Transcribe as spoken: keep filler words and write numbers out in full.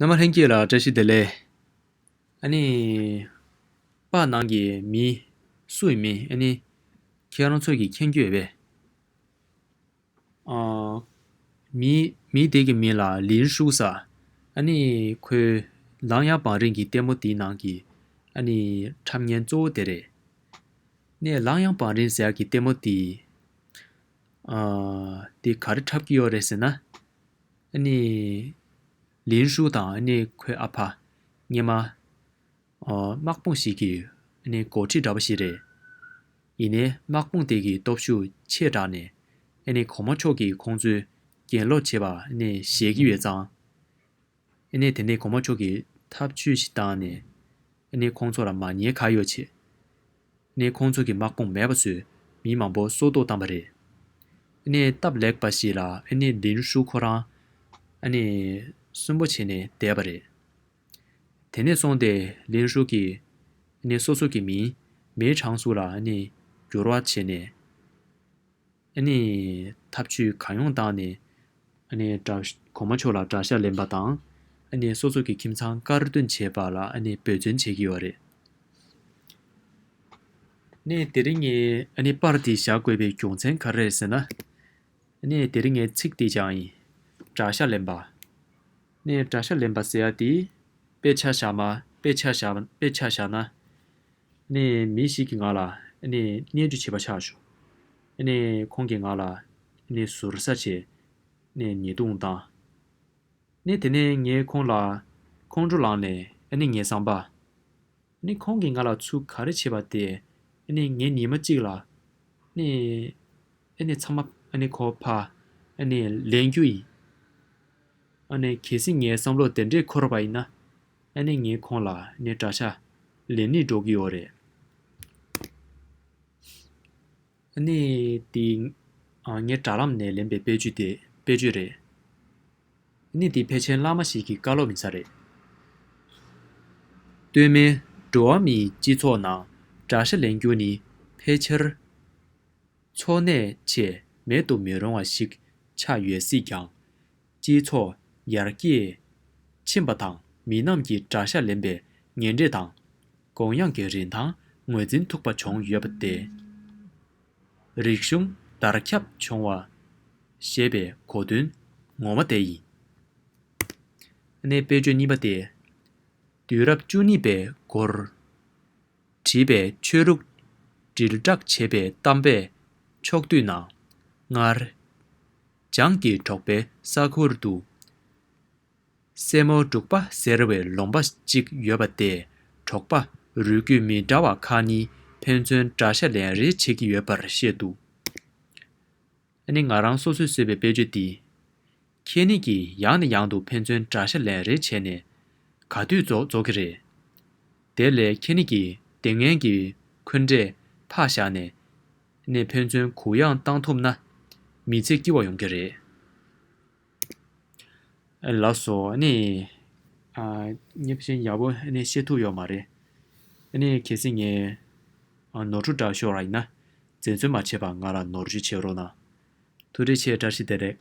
རྣམ་པ་ལྷན་རྒྱས་ལ་བཀྲ་ཤིས་བདེ་ལེགས། ཨ་ནི། པར་ནང་གི་མི་སུ་ཡིན་མིན་ཨ་ནི་ཁྱེད་རང་ཚོ་གིས་མཁྱེན་གྱི་ཡོད་པས། ཨ། མི་མི་དེ་གི་མིང་ལ་ལིན་ཧྲུའུ་ཟེར། ཨ་ནི་ཁོའི་ལང་ཡང་བང་རིམ་གྱི་ལྟད་མོ་དེའི་ནང་གི་ཨ་ནི་འཁྲབ་མཁན་གཙོ་བོ་དེ་རེད། ནས་ལང་ཡང་བང་རིམ་ཟེར་ཡག་གི་ལྟད་མོ་དེ། ཨ། དེ་ག་རེ་འཁྲབ་ཀྱི་ཡོད་རེད་ཟེར་ན། ཨ་ནི། ལིན་ཧྲུའུ་དང་ཨ་ནི་ཁོའི་ཨ་ཕ། སྔོན་མ། ཨ། དམག་དཔུང་ཞིག་གི་ཨ་ནི་འགོ་ཁྲིད་འདྲ་པོ་ཞིག་རེད། ཡིན་ནའི་དམག་དཔུང་དེ་གི་སྟོབས་ཤུགས་ཆེ་དྲགས་ནས་ཨ་ནི་གོང་མ་མཆོག་གིས་ཁོང་ཚོའི་གྱེན་ལོག་བྱེད་པ་ཨ་ནི་བཞེད་ཀྱི་ཡོད་ཙང་། ཨ་ནི་དེ་ནས་གོང་མ་མཆོག་གིས་ཐབས་ཇུས་ཤིག་བཏང་ནས་ཨ་ནི་ཁོང་ཚོ་ལ་མ་ཉེས་ག་ཡོད་བྱས། ནས་ཁོང་ཚོ་གི་དམག་དཔུང་མེད་པ་བཟོས། མི་མང་པོ་སྲོག་ཐོག་བཏང་པ་རེད། ཨ་ནི་སྟབས་ལེགས་པ་ཞིག་ལ་ཨ་ནི་ལིན་ཧྲུའུ་ཁོ་རང་ཨ་ནི་སུན་པོ་བྱས་ནས་བསྡད་པ་རེད། དེ་ནས་བཟུང་སྟེ་ལིན་ཧྲུའུ་གིས་ཨ་ནི་སོ་སོ་གི་མིང་མེ་ཁྲང་སུའུ་ལ་ཨ་ནི་འགྱུར་བ་བྱས་ནས། ཨ་ནི་ཐབས་ཇུས་གང་ཡོང་བཏང་ནས་ཨ་ནི་དགྲ་གོང་མ་མཆོག་ལ་དགྲ་ཤ་ལེན་པ་དང་། ཨ་ནི་སོ་སོ་གི་ཁྱིམ་ཚང་དཀར་འདོན་བྱེད་པ་ལ་ཨ་ནི་འབད་བརྩོན་བྱེད་ཀྱི་ཡོད་རེད། ནས་དེ་རིང་ངས་ཨ་ནི་པར་འདི་བཞག་དགོས་པའི་རྒྱུ་མཚན་ག་རེ་རེད་ཟེར་ན། ནས་དེ་རིང་ངའི་ཚིག་འདི་ཀྱང་ཡིན། དགྲ་ཤ་ལེན་པ། ནས་དགྲ་ཤ་ལེན་པ་ཟེར་ཡ་དེ། དཔེ་ཆ་བཞག་མ་དཔེ་ཆ་བཞག་དཔེ་ཆ་བཞག་ན། ནས་མི་ཞིག་གིས་ང་ལ་ནས་གཉེན་སྒྲིག་བྱེད་པ་ཆགས་བྱུང་། ནས་ཁོང་གིས་ང་ལ་ནས་ཟུར་ཟ་བྱས། ནས་ཉེས་རྡུང་བཏང་། ནས་དེ་ནས་ངས་ཁོང་ལ་ཁོང་ཁྲོ་ལངས་ནས་ཨ་ནི་ངའི་བསམ་པ། ནི་ཁོང་གིས་ང་ལ་ཚུར་ག་རེ་བྱས་པ་དེ། ཨ་ནི་ངས་ཉི་མ་གཅིག་ལ། ནི། ཨ་ནི་ཚང་མ་ཨ་ནི་ཁོ་ཕར། ཨ་ནི་ལེན་རྒྱུ་ཡིན། ཨ་ནི་གལ་སྲིད་ངའི་བསམ་བློ་དེ་འདྲས་འཁོར་བ་ཡིན་ན། ཨ་ནི་ངས་ཁོང་ལ་ནི་དགྲ་ཤ་ལེན་ནི་འགྲོ་གི་ཡོད་རེད། ཨ་ནི་དེ། ཨ། ངས་དྲ་ལམ་ནས་ལེན་པའི་དཔེ་བརྗོད་དེ་དཔེ་བརྗོད་རེད། ཨ་ནི་དེ་ཕལ་ཆེར་བླ་མ་ཞིག་གི་བཀའ་སློབ་ཡིན་ས་རེད། སྟོད་སྨད་འགྲོ་བ་མིའི་སྤྱི་ཚོགས་ནང་དགྲ་ཤ་ལེན་རྒྱུ་ནི་ཕལ་ཆེར་འཚོ་གནས་ཆེད་མེད་དུ་མི་རུང་བ་ཞིག་ཆགས་ཡོད་སྲིད་ཀྱང་། སྤྱི་ཚོགས་ཡར་རྒྱས་ཕྱིན་པ་དང་མི་རྣམས་ཀྱིས་དགྲ་ཤ་ལེན་པའི་ངན་འབྲས་དང་དགོངས་ཡངས་ཀྱི་རིན་ཐང་ངོས་འཛིན་ཐུབ་པ་བྱུང་ཡོད་པ་སྟེ། རིག་གཞུང་དར་ཁྱབ་བྱུང་བ་ཞེས་པའི་གོ་དོན་ངོ་མ་དེ་ཡིན། ནས་དཔེ་བརྗོད་གཉིས་པ་སྟེ། དུས་རབས་བཅུ་གཉིས་པའི་འགོར། བྲིས་པའི་ཆོས་ལུགས་དྲིལ་བསྒྲགས་བྱེད་པའི་གཏམ་དཔེ་ཕྱོགས་བསྡུས་ནང་། སྔར། བྱང་གི་འབྲོག་པའི་ས་ཁུལ་དུ། སྲས་མོ་འབྲུག་པ་ཟེར་བའི་ལུང་པ་གཅིག་ཡོད་པ་སྟེ། འབྲོག་པ་རུས་རྒྱུད་མི་འདྲ་བ་ཁག་གཉིས་ཕན་ཚུན་དགྲ་ཤ་ལེན་རེས་བྱེད་ཀྱི་ཡོད་པར་བཤད་འདུག་ཨ་ནི་ང་རང་སོ་སོས་བཟོས་པའི་དཔེ་བརྗོད་འདི། ཁྱེད་གཉིས་ཀྱིས་ཡང་ནས་ཡང་དུ་ཕན་ཚུན་དགྲ་ཤ་ལེན་རེས་བྱས་ནས་ག་དུས་རྫོགས་རྫོགས་ཀྱི་རེད། དེ་ལས་ཁྱེད་གཉིས་ཀྱིས་དེ་སྔོན་གྱི་འཁོན་འགྲས་ཕར་བཞག་ནས་ནས་ཕན་ཚུན་གུ་ཡངས་བཏང་ཐུབ་ན་མི་ཚེ་སྐྱིད་པ་ཡོང་གི་རེད། ལགས་སོ། ཨ་ནི། ཨ། ངས་ཕྱིན་ཡག་པོ་ཨ་ནི་བཤད་ཐུབ་ཡོད་མ་རེད། ཨ་ནི་གལ་སྲིད་ངས་ཨ་ནོར་འཁྲུལ་འདྲ་ཤོར་བ་ཡིན་ན་འཛེམ་ཟོན་མ་བྱེད་པར་ང་ལ་ནོར་འཁྲུལ་བྱེད་རོགས་གནང་། ཐུགས་རྗེ་ཆེ། བཀྲ་ཤིས་བདེ་ལེགས།